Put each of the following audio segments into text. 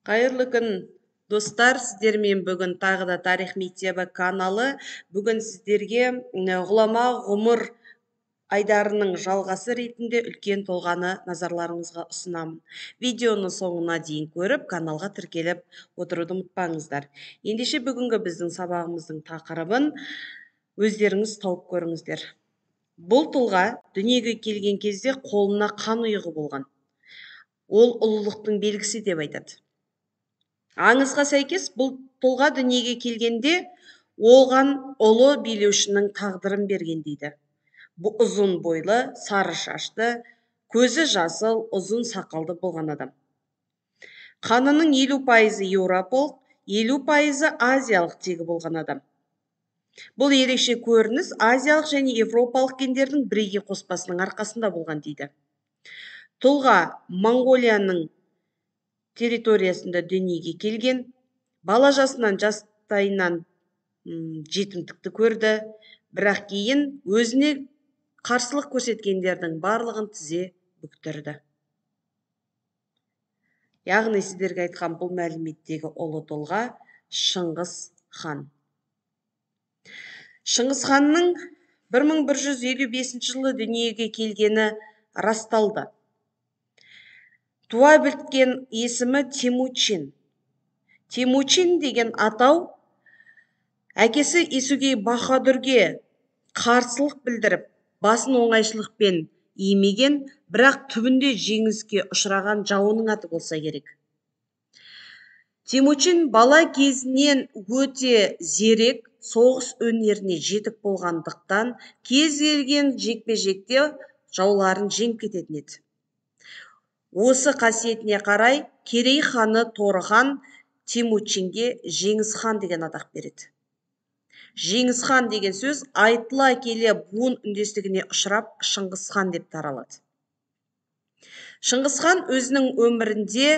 Қайырлы күн, достар! Сіздермен бүгін тағы да Тарих мектебі каналы. Бүгін сіздерге ғұлама ғұмыр айдарының жалғасы ретінде үлкен тұлғаны назарларыңызға ұсынамын. Видеоны соңына дейін көріп, каналға тіркеліп отыруды ұмытпаңыздар. Ендеше бүгінгі біздің сабағымыздың тақырыбын өздеріңіз тауып көріңіздер. Бұл тұлға дүниеге келген кезде қолына қан ұйығы болған. Ол ұлылықтың белгісі деп айтады. Аңызға сәйкес, бұл тұлға дүниеге келгенде оған ұлы билеушінің тағдырын берген дейді. Бұл ұзын бойлы, сары шашты, көзі жасыл, ұзын сақалды болған адам. Қанының 50%-ы еуропалық, 50%-ы азиялық тегі болған адам. Бұл ерекше көрініс азиялық және европалық гендердің бірегей қоспасының арқасында болған дейді. Тұлға Моңғолияның территориясында дүниеге келген, бала жасынан жастайынан жетімдікті көрді, бірақ кейін өзіне қарсылық көрсеткендердің барлығын тізе бүктірді. Яғни сіздерге айтқан бұл мәліметтегі ұлы тұлға Шыңғыс хан. Шыңғыс ханның 1155 жылы дүниеге келгені расталды. Туа біткен есімі Темучин. Темучин деген атау әкесі Есугей Баһадүрге қарсылық білдіріп, басын оңайшылықпен имеген, бірақ түбінде жеңіліске ұшыраған жауының аты болса керек. Темучин бала кезінен өте зерек, соғыс өнеріне жетік болғандықтан кез келген жекпе-жекте жауларын жеңіп кететін еді. Осы қасиетіне қарай Керей ханы Торыхан Темучинге Жеңіс хан деген атақ береді. Жеңіс хан деген сөз айтыла келе буын үндестігіне ұшырап Шыңғыс хан деп таралады. Шыңғыс хан өзінің өмірінде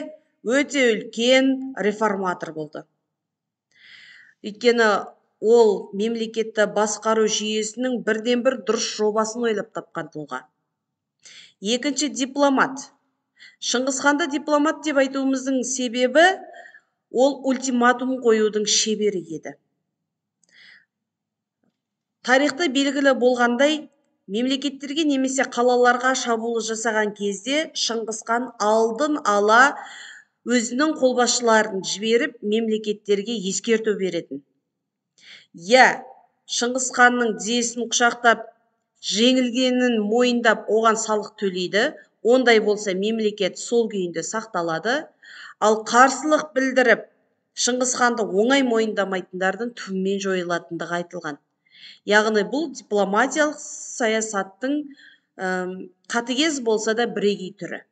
өте үлкен реформатор болды. Өйткені ол мемлекетті басқару жүйесінің бірден-бір дұрыс жобасын ойлап тапқан тұлға. Екінші, дипломат. Шыңғыс ханды дипломат деп айтуымыздың себебі, ол ультиматум қоюдың шебері еді. Тарихта белгілі болғандай, мемлекеттерге немесе қалаларға шабуыл жасаған кезде Шыңғыс хан алдын ала өзінің қолбасшыларын жіберіп, мемлекеттерге ескерту беретін. Иә, Шыңғыс ханның тізесін құшақтап, жеңілгенін мойындап, оған салық төлейді. Ондай болса мемлекет сол күйінде сақталады. Ал қарсылық білдіріп, Шыңғыс ханды оңай мойындамайтындардың түбімен жойылатындығы айтылған. Яғни бұл дипломатиялық саясаттың қатыгез болса да бірегей түрі.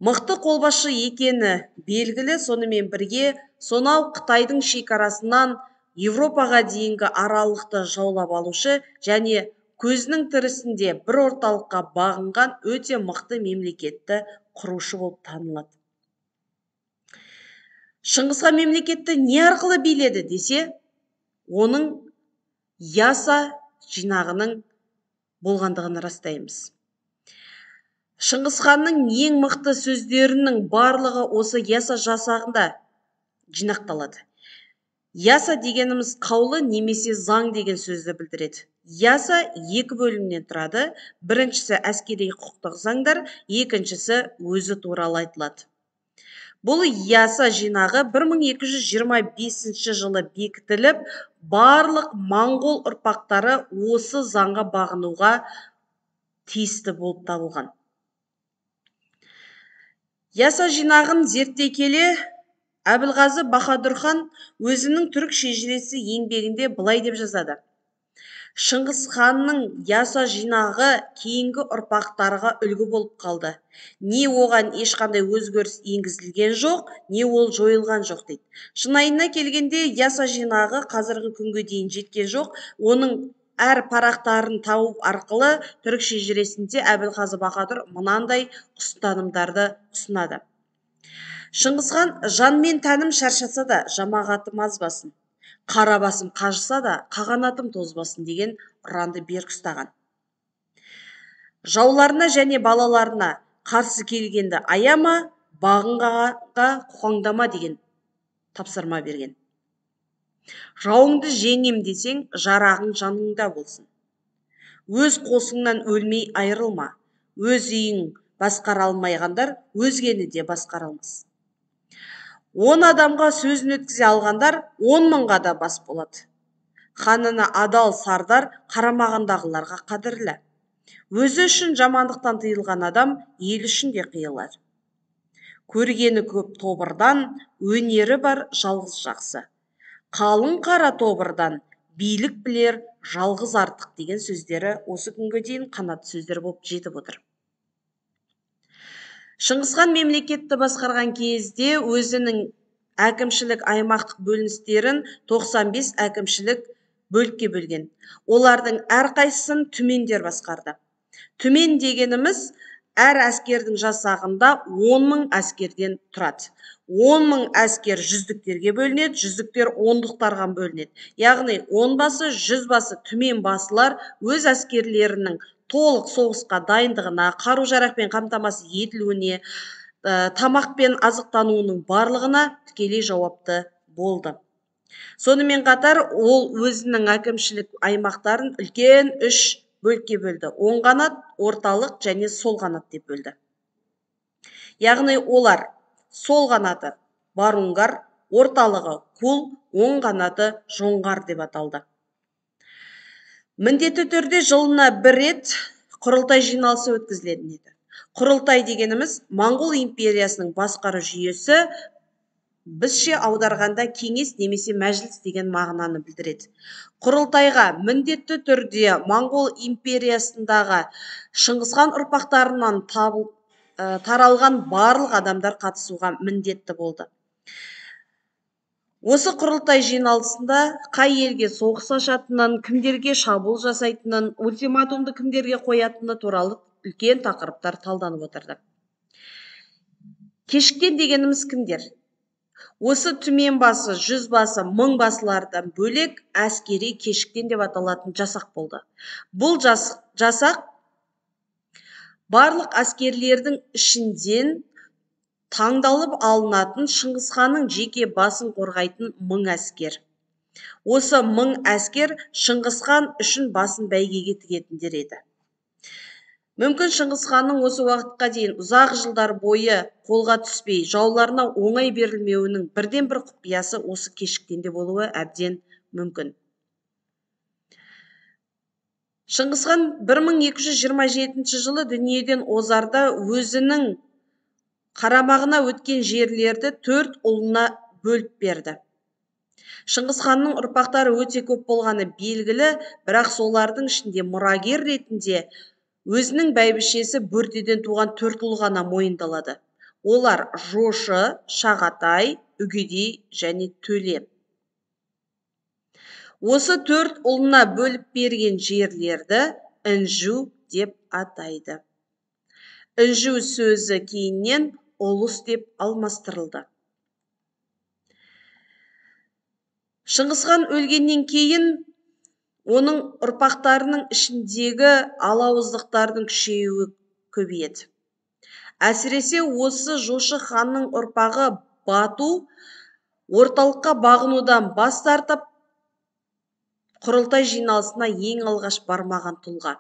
Мықты қолбасшы екені белгілі, сонымен бірге сонау Қытайдың шекарасынан Европаға дейінгі аралықты жаулап алушы және көзінің тірісінде бір орталыққа бағынған өте мықты мемлекетті құрушы болып танылады. Шыңғыс хан мемлекетті не арқылы биледі десе, оның Яса жинағының болғандығын растаймыз. Шыңғыс ханның ең мықты сөздерінің барлығы осы Яса жасағында жинақталады. Яса дегеніміз қаулы немесе заң деген сөзді білдіреді. Яса екі бөлімнен тұрады. Біріншісі әскери құқықтық заңдар, екіншісі өзі туралы айтылады. Бұл Яса жинағы 1225 жылы бекітіліп, барлық моңғол ұрпақтары осы заңға бағынуға тиісті болып табылған. Яса жинағын зерттей келе, Әбілғазы Баһадүр хан өзінің түрік шежіресі еңбегінде былай деп жазады. Шыңғыс ханның Яса жинағы кейінгі ұрпақтарға үлгі болып қалды. Не оған ешқандай өзгеріс енгізілген жоқ, не ол жойылған жоқ дейді. Шынайына келгенде Яса жинағы қазіргі күнге дейін жеткен жоқ. Оның әр парақтарын табу арқылы түрік шежіресінде Әбілғазы Баһадүр мынандай ұстанымдарды ұсынады. Шыңғыс хан жан мен тәнім шаршаса да жамағатым азбасын, қара басым қажыса да қағанатым тозбасын деген ұранды берік ұстаған. Жауларына және балаларына қарсы келгенді аяма, Бағынғанға қоқаңдама деген тапсырма берген. Жауыңды жеңем десең, жарағың жаныңда болсын. Өз қосыңнан өлмей айырылма. Өз үйің басқара алмайғандар өзгені де басқара алмас. 10 адамға сөзін өткізе алғандар 10 мыңға да бас болады. Ханына адал сардар қарамағындағыларға қадірлі. Өзі үшін жамандықтан тыйылған адам ел үшін де қиылар. Көргені көп тобырдан, өнері бар жалғыз жақсы. Қалың қара тобырдан билік білер жалғыз артық деген сөздері осы күнге дейін қанатты сөздер болып жетіп отыр. Шыңғысхан мемлекетті басқарған кезде өзінің әкімшілік аймақтық бөліністерін 95 әкімшілік бөлікке бөлген. Олардың әрқайсысын түмендер басқарды. Түмен дегеніміз әр әскердің жасағында 10 мың әскерден тұрады. 10 мың әскер жүздіктерге бөлінеді, жүздіктер ондықтарға бөлінеді. Яғни он басы, жүз басы, түмен басылар өз әскерлерінің толық соғысқа дайындығына, қару-жарақпен қамтамасыз етілуіне, тамақпен азықтануының барлығына тікелей жауапты болды. Сонымен қатар ол өзінің әкімшілік аймақтарын үлкен үш бөлікке бөлді. Оң қанат, орталық және сол қанат деп бөлді. Яғни олар сол қанаты Барунгар, орталығы Кул, оң қанаты Жоңғар деп аталды. Міндетті түрде жылына бір рет құрылтай жиналысы өткізілетін еді. Құрылтай дегеніміз Моңғол империясының басқару жүйесі, бізше аударғанда кеңес немесе мәжіліс деген мағынаны білдіреді. Құрылтайға міндетті түрде Моңғол империясындағы Шыңғысхан ұрпақтарынан таралған барлық адамдар қатысуға міндетті болды. Осы құрылтай жиналысында қай елге соғыс ашатынын, кімдерге шабуыл жасайтынын, ультиматумды кімдерге қоятыны туралы үлкен тақырыптар талданып отырды. Кешіктен дегеніміз кімдер? Осы түмен басы, жүз басы, мың басылардан бөлек әскери кешіктен деп аталатын жасақ болды. Бұл жасақ барлық әскерлердің ішінден таңдалып алынатын Шыңғысханның жеке басын қорғайтын мың әскер. Осы мың әскер Шыңғысхан үшін басын бәйгеге тігетіндер еді. Мүмкін Шыңғысханның осы уақытқа дейін ұзақ жылдар бойы қолға түспей, жауларына оңай берілмеуінің бірден-бір құпиясы осы кешіктенде болуы әбден мүмкін. Шыңғысхан 1227 жылы дүниеден озарда өзінің қарамағына өткен жерлерді 4 ұлына бөліп берді. Шыңғысханның ұрпақтары өте көп болғаны белгілі, бірақ солардың ішінде мұрагер ретінде өзінің бәйбішесі Бөртеден туған 4 ұл ғана мойындалады. Олар Жошы, Шағатай, Үгедей және Төле. Осы 4 ұлына бөліп берген жерлерді Інжу деп атайды. Інжу сөзі кейіннен ұлыс деп алмастырылды. Шыңғысхан өлгеннен кейін оның ұрпақтарының ішіндегі алауыздықтардың күшеюі көбейеді. Әсіресе осы Жошы ханның ұрпағы Бату орталыққа бағынудан бас тартып, құрылтай жиналысына ең алғаш бармаған тұлға.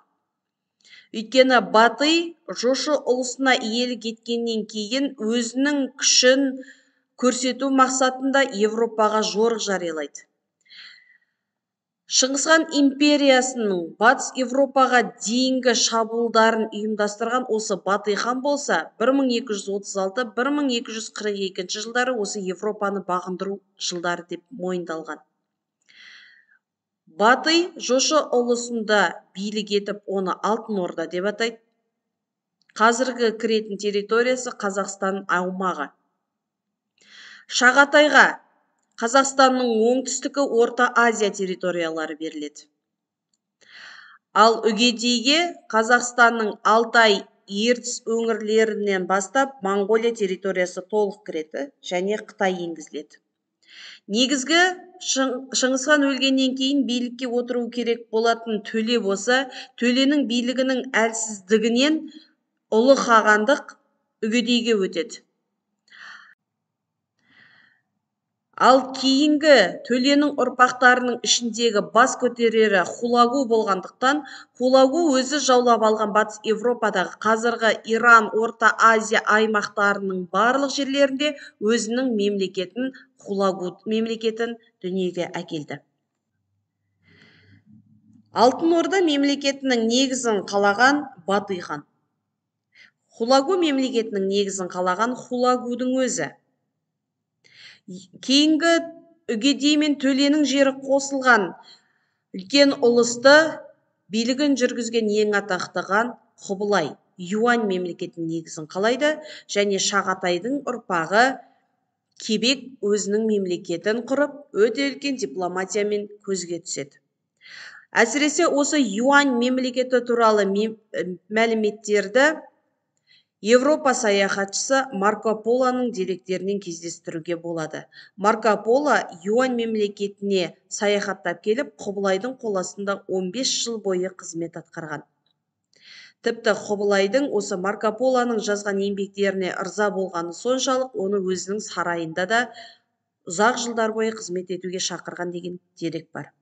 Өйткені Батый Жошы ұлысына иелік еткеннен кейін өзінің күшін көрсету мақсатында Европаға жорық жариялайды. Шыңғысхан империясының Батыс Европаға дейінгі шабуылдарын ұйымдастырған осы Батый хан болса, 1236-1242 жылдары осы Европаны бағындыру жылдары деп мойындалған. Батый Жошы ұлысында билік етіп, оны Алтын Орда деп атайды. Қазіргі кіретін территориясы Қазақстан аумағы. Шағатайға Қазақстанның оңтүстігі Орта Азия территориялары беріледі. Ал Үгедейге Қазақстанның Алтай, Ертіс өңірлерінен бастап Моңғолия территориясы толық кіреді және Қытай енгізіледі. Негізгі Шыңғысхан өлгеннен кейін билікке отыру керек болатын Төле болса, Төленің билігінің әлсіздігінен ұлы хағандық Үгедейге өтеді. Ал кейінгі Төленің ұрпақтарының ішіндегі бас көтерері Хулагу болғандықтан, Хулагу өзі жаулап алған Батыс Европадағы қазіргі Иран, Орта Азия аймақтарының барлық жерлерінде өзінің мемлекетін, Хулагу мемлекетін дүниеге әкелді. Алтын Орда мемлекетінің негізін қалаған Батый хан. Хулагу мемлекетінің негізін қалаған Хулагудың өзі. Кейінгі Үгедей мен Төленің жері қосылған үлкен ұлысты билігін жүргізген ең атақты хан Құбылай Юань мемлекетінің негізін қалайды және Шағатайдың ұрпағы Кебек өзінің мемлекетін құрып, өте үлкен дипломатиямен көзге түседі. Әсіресе осы Юань мемлекеті туралы мәліметтерді Европа саяхатшысы Марко Полоның деректерінен кездестіруге болады. Марко Поло Юань мемлекетіне саяхаттап келіп, Құбылайдың қол астында 15 жыл бойы қызмет атқарған. Тіпті Құбылайдың осы Марко Полоның жазған еңбектеріне ырза болғаны соншалық, оны өзінің сарайында да ұзақ жылдар бойы қызмет етуге шақырған деген дерек бар.